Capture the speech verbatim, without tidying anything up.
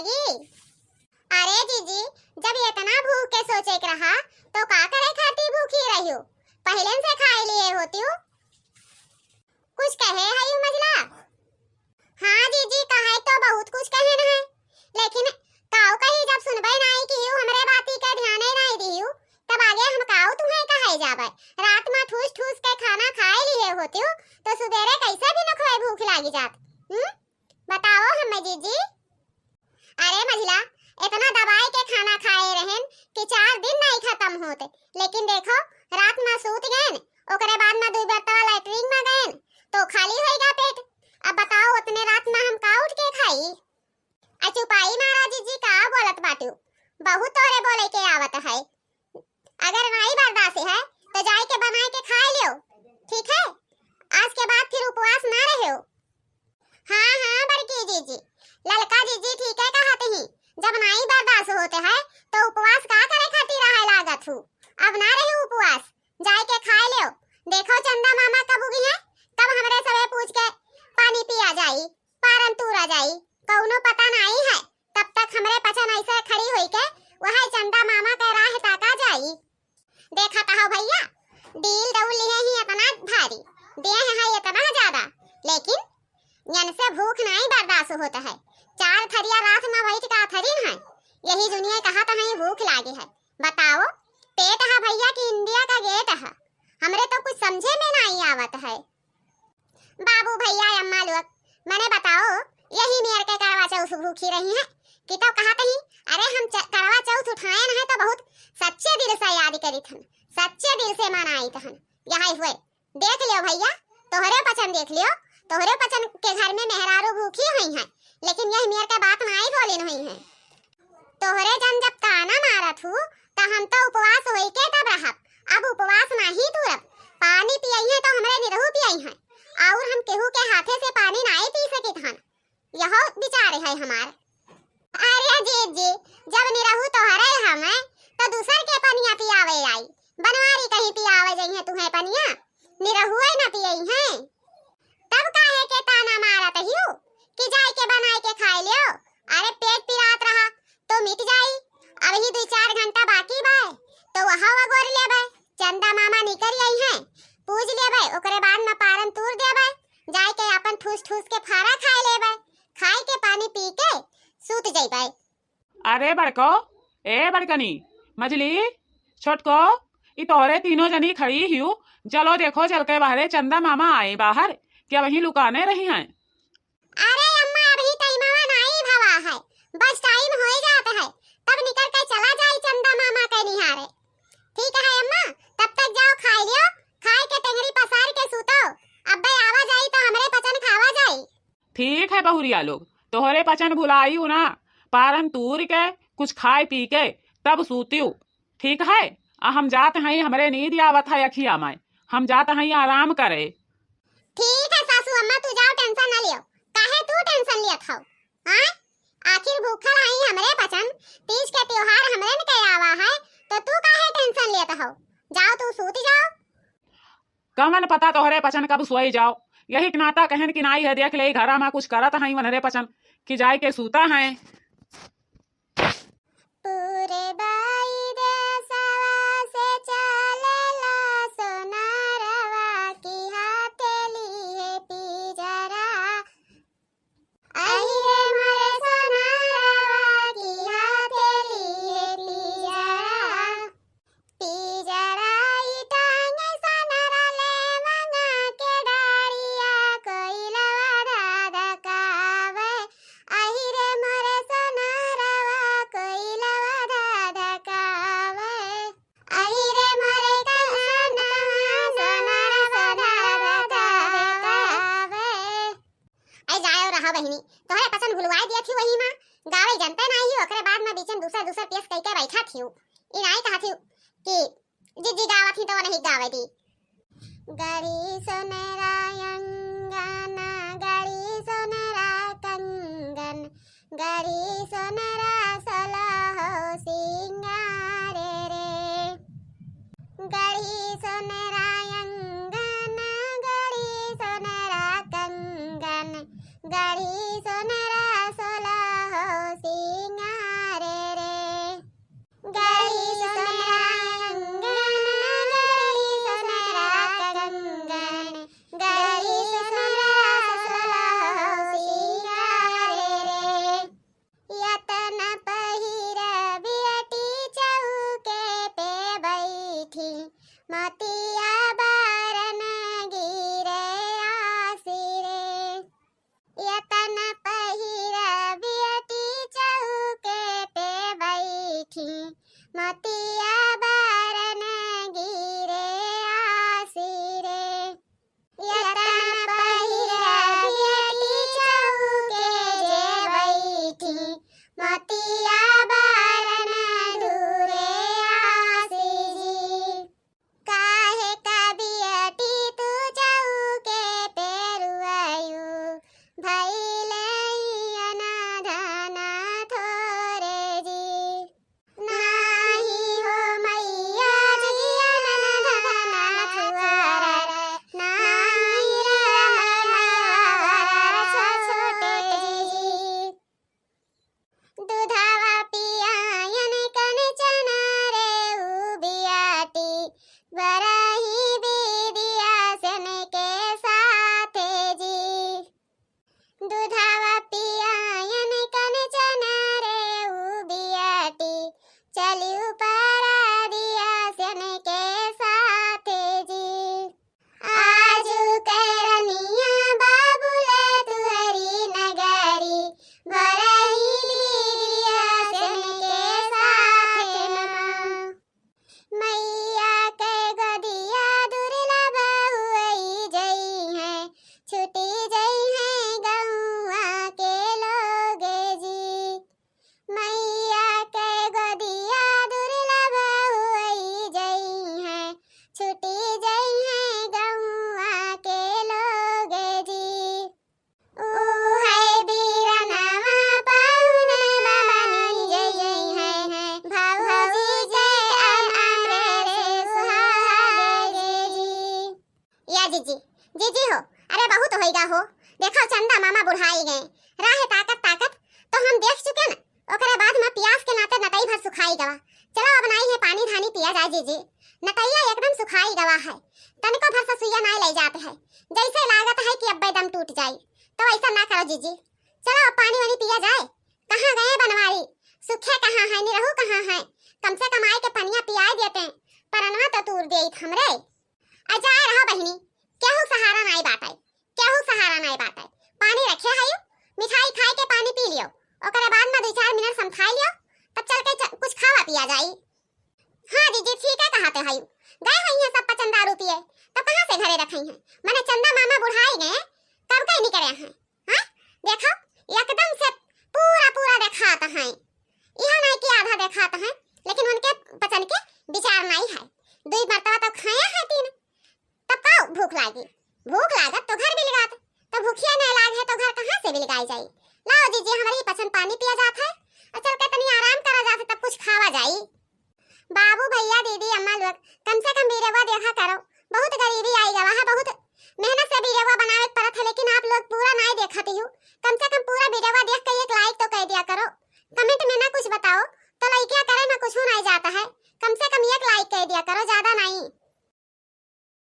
जी, अरे जीजी, जब इतना भूख के सोचे के रहा, तो का करे खातिर भूखी रहियो? पहले से खाए लिए होतियो। कुछ कहे है यू मझिला? हाँ जीजी, कहे तो बहुत कुछ कहे न है, लेकिन काऊ कही, जब सुनबे नाई किहू, हमरे बाती के ध्याने नाई दिहू, तब आगे हम काऊ तुम्हें कहे जाबे? रात में ठूस ठूस के खाना खाए लिए होतियो, तो सुबेरे कैसे भी नखवे भूख लागी जात? हम्म, बताओ हमें जीजी। अरे मझिला, इतना दबाई के खाना खाए रहन कि चार दिन नहीं खत्म होते, लेकिन देखो, रात में सूत गएन, ओकरे बाद में दुई बरतवा लैट्रिन में गएन, तो खाली होइगा पेट। अब बताओ, उतने रात में हम का उठ के खाई? आ चुपाई मारा जीजी, का बोलत बाटू? बहुत तोरे बोले के आवत है। अगर नाई बर्दाश्त है, तो जाए के बनाए के खाए लियो, ठीक है? आज के बाद फिर उपवास ना रह्यो। हाँ, हाँ, बड़की जीजी, ललका जीजी ठीक है कहत ही, जब नाई बर्दाश्त होते है, तो उपवास का करे खातिर रहे लागत हूँ? अब ना रही उपवास, जाए के खाए लियो। देखो चंदा मामा कब उगी है, कब हमरे सबे पूछ के पानी पिया जाई, पारन तूरा जाई, कौनो पता नाई है। तब तक हमरे पचन ऐसे खड़ी होई के वही चंदा मामा के राह ताका जाई। देखत हो भैया, डील डौल लिए ही इतना भारी, देह है इतना ज्यादा, लेकिन यन से भूख नाई बर्दाश्त होत है। चार थरिया रात में बैठ का थरिन है, यही दुनिया कहत है भूख लागे है। बताओ, पेट है भैया कि इंडिया का गेट है? हमरे तो कुछ समझे में नाई आवत है। बाबू भैया अम्मा लोग, मने बताओ, यही मेर के करवा चौथ भूखी रही है कि तो कहत ही, अरे हम च-, करवा चौथ उठाए न है तो बहुत सच्चे दिल से याद करित हन, सच्चे दिल से मनाइत हन। यही हुए, देख लियो भैया, तोहरे पचन देख लियो, तोहरे पचन के घर में मेहरारू भूखी हुई हैं, लेकिन यही मेर के बात नाई बोलिन हुई हैं। तोहरे जन जब ताना मारत हू, त हम तो उपवास होई के तब रहब। अब उपवास नाही तूरब। पानी पियइहें तो हमरे निरहू पियइहें, और हम केहू के हाथे से पानी नाई पी सकित हन। यहो विचार है हमार। अरे जीजी, जब निरहू तोहरे हमें, तो दूसर के पनिया पियावे आई। बनवारी कहीं पियावे जइहें तुहें पनिया, निरहुए न पियइहें। तब काहे के ताना मारत हियो कि जाए के बनाए के खाए लियो? अरे पेट पिरात रहा तो मिट जाई, अबही दुई चार घंटा बाकी बा, तो वहाँ वगोर लेबे, चंदा मामा निकर आई हैं, पूज लेबे, ओकरे बाद में पारन तूर देबे, जाए के अपन ठूस ठूस के फारा खाए लेबे, खाए के पानी पी के सूत जइबे। अरे बड़को, ए बड़कनी, मझली, छोटको, ई तोहरे तीनों जनी खड़ी हियो, चलो देखो चल के बाहरे चंदा मामा आए बाहर, कि अबहीं लुकाने रही हैं। अरे अम्मा, अबहीं टाइमवा नाई भवा है, बस टाइम होई जात है, तब निकर के चला जाई चंदा मामा के निहारे। ठीक है अम्मा, तब तक जाओ खाई लियो, खाए के टेंगरी पसार के सूतो, अब्बे आवा जाई तो हमरे पचन खावा जाई। ठीक है बहुरिया लोग, तोहरे पचन भुलाइउ ना, पारन तूर के कुछ खाए पी के तब सूतिउ। ठीक है, आ हम जात हई, हमरे नींद आवत है अखिया में, हम जात हई आराम करे। ठीक है सासू अम्मा, तू जाओ, टेंशन ना लियो। काहे तू टेंशन लियत हौ? हाँ, आखिर भूखल हई हमरे पचन, तीज के त्योहार हमरे न के आवा है, तो तू काहे टेंशन लियत हौ? जाओ तू सूत जाओ। कवन पता तोहरे पचन कब सोई जाओ। यही के नाता कहन कि नाई है, देख ले घरा मा कुछ करत हैं वनरे पचन कि जाए के सूता हैं। पूरे बाई देसवा से चलेला सोनारवा की हाथे लिए पिजरा। अहि रे मोरे सोनारवा की हाथे लिए पिजरा। पिजरा ई टांगे सोनारा ले मंगा के डारिया कोइलवा धाधकावे। अहि रे मोरे सोनारवा कोइलवा धाधकावे। अहि रे मोरे कनवा सोनारवा धाधकावे। ऐ जायो रहा बहिनी, तोहरे पचन भुलवाए दिया थी वही माँ। गावे जनते नाई ही, ओकरे बाद में बीचन दूसर दूसर पेश कइके बैठा थी। ई नाई कहा थी कि जिज्जी गावा थी तो नहीं गावे दी। गड़ी सोनरा अंगना, गड़ी सोनरा कंगन, गड़ी सोनरा सोलहो सिंगारे रे। गड़ी सोनरा अंगना, गड़ी सोनरा कंगन, गड़ी सोनरा सोलहो सिंगारे। मोतिया बरन गिरे आसी रे। यतन पहिरा बियटी चौके जे बैठी, मोतिया बरन धुरे आसी जी। काहे का बियटी तू चौके पे रुआयु, भइले अनधन थोरे जी। नाही हो मैया जी अनधन थोरे, नाही रे मैया छोटे जी। दूधवा पियायन कंचन रे उ बियाटी, बरही बिदिया सन के साथे जी। दूधवा पियायन कंचन रे उ बियाटी, चली ऊपर दिया सन के साथे जी। आजु करनिया बाबुले तुहरी नगरी, बरही बिदिया सन के साथे मा। मैया के गोदिया दुर्लभ हुई जइहैं, छुटी जइहैं गौआ के लोग जी। मैया के गोदिया दुर्लभ हुई जइहैं, छुटी जइहैं गौआ के लोग जी। उहै बीरनवा पाहुन बनी जइहैं, भौजी के अमर सुहाग जी। या जीजी, जीजी हो, अरे बहुत होइगा हो। देखो चंदा मामा बुढ़ाई गए, राह ताकत ताकत तो हम देख चुके न, ओकरे बाद में पियास के नाते नटई भर सुखाई गवा। चलो अब नाई है पानी धानी पिया जाए जीजी, नटैया एकदम सुखाई गवा है, तनिको भर ससुइया नाई लई जात है, जैसे लागत है कि अब्बे दम टूट जाई। तो ऐसा ना करो जीजी, चलो अब पानी वानी पिया जाए। कहाँ गए बनवारी, सुखे कहाँ है, निरहू कहाँ है, कम से कम आए के पनिया पियाए देते, परनवा तो तूर देइत हमरे। आ जाए रहो बहिनी, केहू सहारा नाई बाटे, केहू सहारा नाई बाटे। पानी रखे हयू, मिठाई खाए के पानी पी लियो, ओकरे बाद में दो चार मिनट समझाई लियो, तब चल के च-, कुछ खावा पिया जाई। हाँ जीजी, ठीक है कहते हयू, गए हुई हैं सब पचन दारू पिए, तब कहाँ से घरे रखे हैं? मने चंदा मामा बुढ़ाई गए, कब के निकले हैं? हाँ, देखो एकदम से पूरा पूरा देखात हैं, यह नहीं कि आधा देखात हैं, लेकिन उनके पचन के विचार नहीं है। दुई मर्तबा तो खाए हैं तीन, तब का भूख लागी? भूख लागत तो घर बिलगात, तो भूखिया नहीं लाग है तो घर कहाँ से बिलगाई जाई? लाओ जीजी, हमारी पचन पानी पिया जात है और चल के तनी आराम करा जात है, तब कुछ खावा जाई। बाबू, भैया, दीदी, अम्मा लोग, कम से कम वीडियोवा देखा करो, बहुत गरीबी आई गवा है, बहुत मेहनत से वीडियोवा बनावे के पड़त है, लेकिन आप लोग पूरा नहीं देखत हो। कम से कम पूरा वीडियोवा देख के एक लाइक तो कर दिया करो, कमेंट में ना कुछ बताओ तो लइकिया करे में कुछ नहीं जाता है, कम से कम एक लाइक कर दिया करो, ज्यादा नहीं।